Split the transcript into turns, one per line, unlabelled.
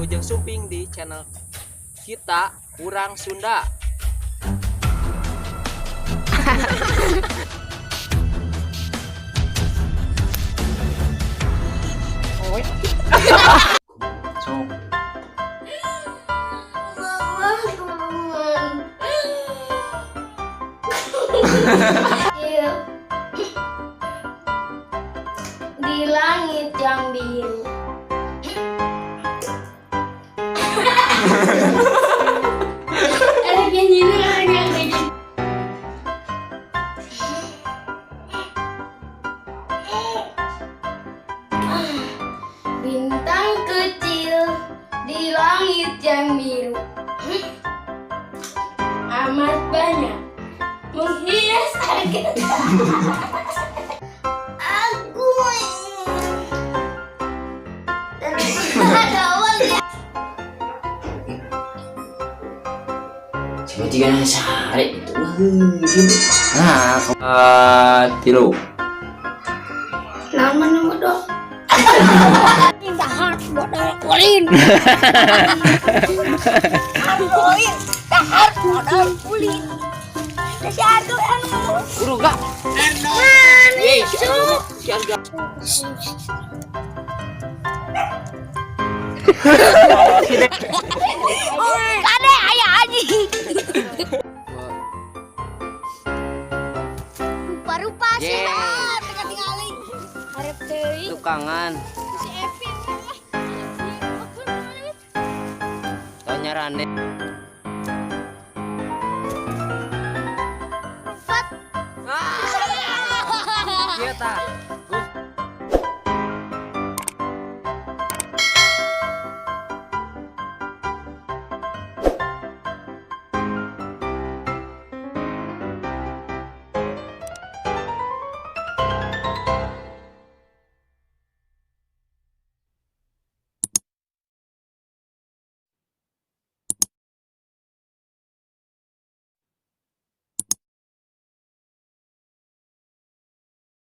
Wilujeng Sumping di channel kita, Urang Sunda.
Sok.
Mama tulungan. Iya. Di langit yang biru. Ada nyanyi yang kayak. Bintang kecil di langit yang biru amat banyak menghias angkasa. Aku ada awal ya.
Coba tiga sare itu. Nah, tilu.
Nama nama dong. Dahar modal ulin. Ulin, dahar modal ulin. Si Argo anu.
Guru gak?
Manis.
Si Arga.
Kade ayah aji. Rupa-rupa sih.
Yeay.
Tengah tinggalin. Harap teuing.
Tukangan.
Si Evi.
Tonya Rande.
Empat.
Iya ta.